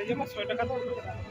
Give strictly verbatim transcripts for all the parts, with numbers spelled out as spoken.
ᱡᱮᱢᱚᱱ ᱥᱚᱭ ᱴᱟᱠᱟ ᱫᱚ ᱩᱰᱩᱠ ᱠᱟᱱᱟ᱾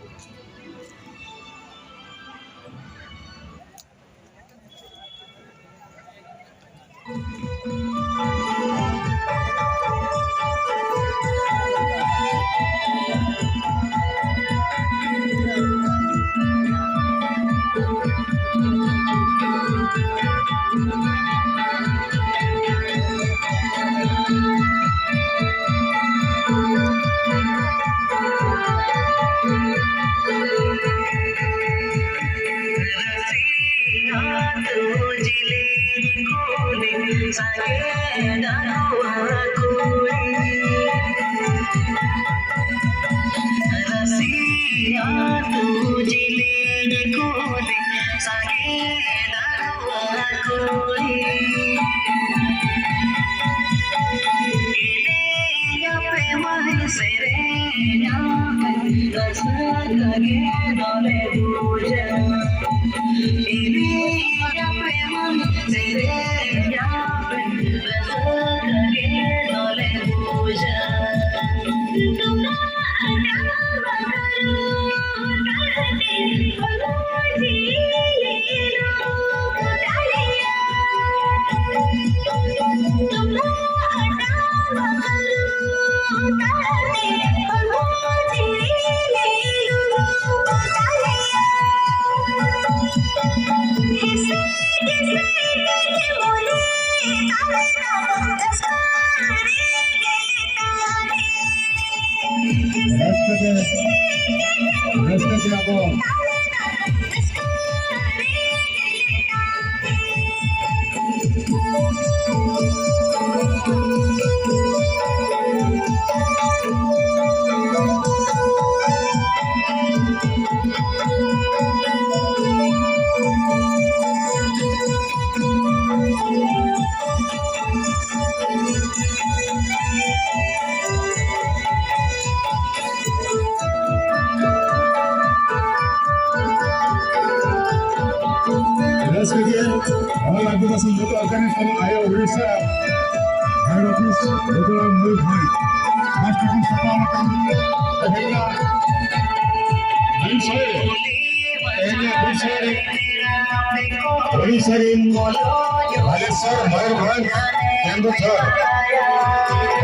ᱨᱟᱹᱥᱠᱟᱹ ᱛᱮ, ᱨᱟᱹᱥᱠᱟᱹ ᱛᱮ ᱟᱵᱚ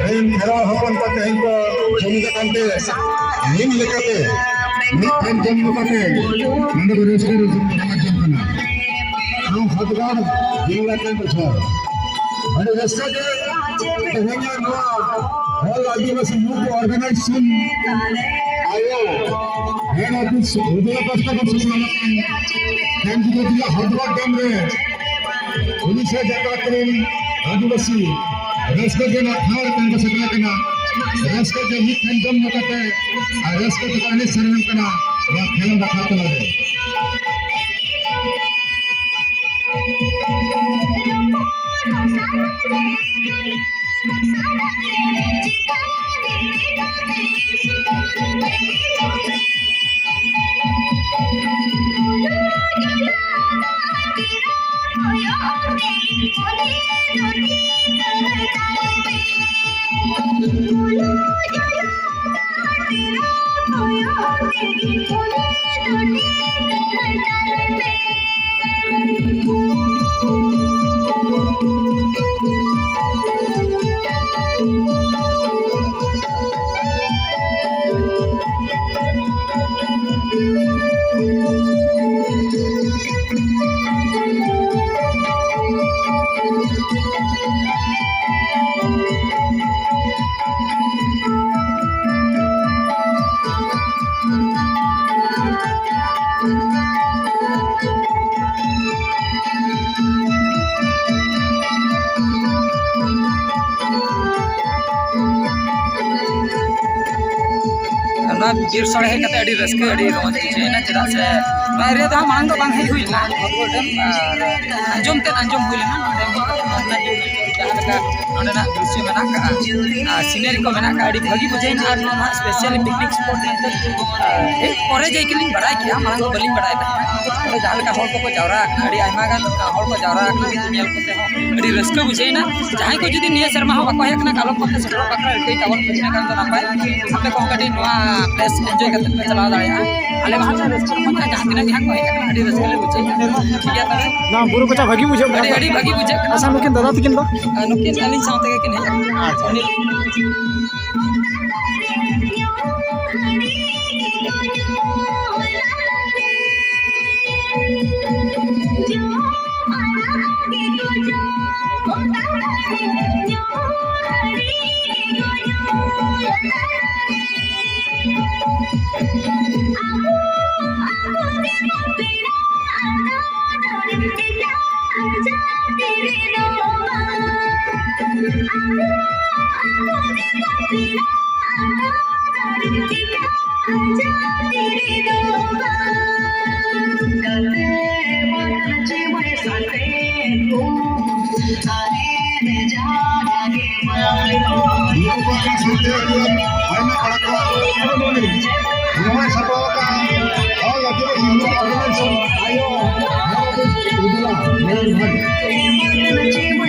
ᱨᱮᱱ ᱠᱷᱮᱨᱣᱟᱲ ᱦᱚᱯᱚᱱ ᱠᱚ ᱛᱮᱦᱮᱧ ᱠᱚ ᱡᱩᱢᱤᱫ ᱟᱠᱟᱱ ᱛᱮ, ᱢᱤᱫ ᱞᱮᱠᱟᱛᱮ, ᱢᱤᱫ ᱴᱷᱮᱱ ᱡᱚᱢ ᱧᱩ ᱠᱟᱛᱮ ᱱᱚᱰᱮ ᱫᱚ ᱨᱟᱹᱥᱠᱟᱹ ᱨᱟᱹᱥᱠᱟᱹ ᱠᱚ ᱮᱢᱟ ᱡᱚᱝ ᱠᱟᱱᱟ᱾ ᱱᱚᱣᱟ ᱦᱚᱫᱜᱟᱲ ᱡᱤᱞᱟ ᱠᱮᱱᱫᱨᱚ ᱥᱚᱦᱚᱨ᱾ ᱟᱹᱰᱤ ᱨᱟᱹᱥᱠᱟᱹ ᱜᱮ ᱛᱮᱦᱮᱧᱟᱜ ᱱᱚᱣᱟ ᱦᱚᱞ ᱟᱹᱫᱤᱵᱟᱹᱥᱤ ᱢᱩᱠ ᱚᱨᱜᱟᱱᱟᱭᱡᱮᱥᱚᱱ ᱟᱭᱳ ᱦᱮᱰ ᱚᱯᱷᱤᱥ ᱦᱩᱫᱩᱲᱟ ᱯᱟᱥᱴᱟ ᱠᱷᱚᱱ ᱥᱟᱯᱲᱟᱣ ᱟᱠᱟᱱ ᱠᱮᱱᱫᱨᱚ ᱡᱤᱞᱟ ᱦᱚᱫᱜᱟᱲ ᱰᱮᱢ ᱨᱮ ᱩᱲᱤᱥᱥᱟ ᱡᱟᱠᱟᱛ ᱨᱮᱱ ᱟᱹᱫᱤᱵᱟᱹᱥᱤ ᱨᱟᱹᱥᱠᱟᱹ ᱜᱮ ᱱᱚᱣᱟ ᱴᱷᱟᱶ ᱨᱮ ᱛᱮᱦᱮᱧ ᱠᱚ ᱥᱮᱴᱮᱨ ᱟᱠᱟᱱᱟ᱾ ᱨᱟᱹᱥᱠᱟᱹ ᱜᱮ ᱢᱤᱫ ᱴᱷᱮᱱ ᱡᱚᱢ ᱧᱩ ᱠᱟᱛᱮ ᱟᱨ ᱨᱟᱹᱥᱠᱟᱹ ᱛᱮᱠᱚ ᱮᱱᱮᱡ ᱥᱮᱨᱮᱧ ᱠᱟᱱᱟ ᱱᱚᱣᱟ ᱠᱷᱮᱞᱳᱸᱰ ᱟᱠᱷᱲᱟ ᱛᱟᱞᱟᱨᱮ᱾ ᱱᱚᱣᱟ ᱵᱤᱨ ᱥᱚᱲᱮ ᱦᱮᱡ ᱠᱟᱛᱮ ᱟᱹᱰᱤ ᱨᱟᱹᱥᱠᱟᱹ, ᱟᱹᱰᱤ ᱨᱚᱢᱚᱡᱽ ᱵᱩᱡᱷᱟᱹᱣ ᱮᱱᱟ, ᱪᱮᱫᱟᱜ ᱥᱮ ᱱᱚᱣᱟ area ᱫᱚ ᱦᱟᱸᱜ ᱢᱟᱲᱟᱝ ᱫᱚ ᱵᱟᱝ ᱦᱮᱡ ᱦᱩᱭ ᱞᱮᱱᱟ, ᱟᱨ ᱟᱸᱡᱚᱢ ᱛᱮᱫ ᱟᱸᱡᱚᱢ ᱦᱩᱭ ᱞᱮᱱᱟ, ᱱᱚᱰᱮ ᱦᱚᱸ ᱡᱟᱦᱟᱸ ᱞᱮᱠᱟ ᱱᱚᱰᱮᱱᱟᱜ ᱫᱨᱤᱥᱥᱚ ᱢᱮᱱᱟᱜ ᱠᱟᱜᱼᱟ, ᱟᱨ scenery ᱠᱚ ᱢᱮᱱᱟᱜ ᱠᱟᱜᱼᱟ, ᱟᱹᱰᱤ ᱵᱷᱟᱹᱜᱤ ᱵᱩᱡᱷᱟᱹᱣ ᱮᱱᱟ᱾ ᱟᱨ ᱱᱚᱣᱟ ᱢᱟ specially picnic spot ᱢᱮᱱᱛᱮ, ᱟᱨ ᱦᱮᱡ ᱯᱚᱨᱮ ᱡᱟᱭ ᱠᱤᱞᱤᱧ ᱵᱟᱲᱟᱭ ᱠᱮᱜᱼᱟ, ᱢᱟᱲᱟᱝ ᱫᱚ ᱵᱟᱹᱞᱤᱧ ᱵᱟᱲᱟᱭ ᱛᱟᱦᱮᱸᱫ᱾ ᱱᱚᱰᱮ ᱡᱟᱦᱟᱸ ᱞᱮᱠᱟ ᱦᱚᱲ ᱠᱚᱠᱚ ᱡᱟᱣᱨᱟ ᱟᱠᱟᱱᱟ, ᱟᱹᱰᱤ ᱟᱭᱢᱟ ᱜᱟᱱ ᱦᱚᱲ ᱠᱚ ᱡᱟᱣᱨᱟ ᱟᱠᱟᱱᱟ, ᱧᱮᱞ ᱠᱚᱛᱮ ᱦᱚᱸ ᱟᱹᱰᱤ ᱨᱟᱹᱥᱠᱟᱹ ᱵᱩᱡᱷᱟᱹᱣ ᱮᱱᱟ᱾ ᱡᱟᱦᱟᱸᱭ ᱠᱚ ᱡᱩᱫᱤ ᱱᱤᱭᱟᱹ ᱥᱮᱨᱢᱟ ᱦᱚᱸ ᱵᱟᱠᱚ ᱦᱮᱡ ᱟᱠᱟᱱᱟ, ᱠᱟᱞᱚᱢ ᱠᱚᱛᱮ ᱥᱮᱴᱮᱨᱚᱜ ᱵᱟᱠᱷᱨᱟ ᱨᱤᱠᱟᱹᱭ ᱛᱟᱵᱚᱱ ᱯᱮ, ᱤᱱᱟᱹ ᱠᱷᱟᱱ ᱫᱚ ᱱᱟᱯᱟᱭ᱾ ᱟᱯᱮ ᱠᱚᱦᱚᱸ ᱠᱟᱹᱴᱤᱡ ᱱᱚᱣᱟ place enjoy ᱠᱟᱛᱮ ᱯᱮ ᱪᱟᱞᱟᱣ ᱫᱟᱲᱮᱭᱟᱜᱼᱟ᱾ ᱟᱞᱮ ᱢᱟ ᱦᱟᱸᱜ ᱞᱮ ᱨᱟᱹᱥᱠᱟᱹ ᱨᱚᱢᱚᱡᱽ ᱠᱟᱱᱟ, ᱡᱟᱦᱟᱸ ᱛᱤᱱᱟᱹᱜ ᱜᱮ ᱦᱟᱸᱜ ᱠᱚ ᱦᱮᱡ ᱟᱠᱟᱱᱟ, ᱟᱹᱰᱤ ᱨᱟᱹᱥᱠᱟᱹ ᱞᱮ ᱵᱩᱡᱷᱟᱹᱣᱮᱫᱼᱟ᱾ ᱴᱷᱤᱠ ᱜᱮᱭᱟ ᱛᱚᱵᱮ᱾ ᱱᱚᱣᱟ ᱵᱩᱨᱩ ᱠᱚᱪᱟ ᱵᱷᱟᱹᱜᱤ ᱵᱩᱡᱷᱟᱹᱜ ᱠᱟᱱᱟ᱾ ᱟᱹᱰᱤ, ᱟᱹᱰᱤ ᱵᱷᱟᱹᱜᱤ ᱵᱩᱡᱷᱟᱹᱜ ᱠᱟᱱᱟ᱾ ᱟᱪᱪᱷᱟ, ᱱᱩᱠᱤᱱ ᱫᱟᱫᱟ ᱛᱟᱹᱠᱤᱱ ᱫᱚ? ᱟᱨ ᱱᱩᱠᱤᱱ ᱟᱹᱞᱤᱧ ᱥᱟᱶ ᱛᱮᱜᱮ ᱠᱤᱱ ᱦᱮᱡ ᱟᱠᱟᱱᱟ᱾ ᱟᱪᱪᱷᱟ᱾ ᱩᱱᱤ ᱱᱚᱣᱟ ᱥᱟᱯᱲᱟᱣ ᱟᱠᱟᱫ All Adivasi Youth Organization, ᱟᱭᱳ, ᱢᱚᱦᱟᱨᱟᱡᱽ ᱩᱫᱽᱞᱟ, ᱢᱚᱭᱩᱨᱵᱷᱚᱸᱡᱽ᱾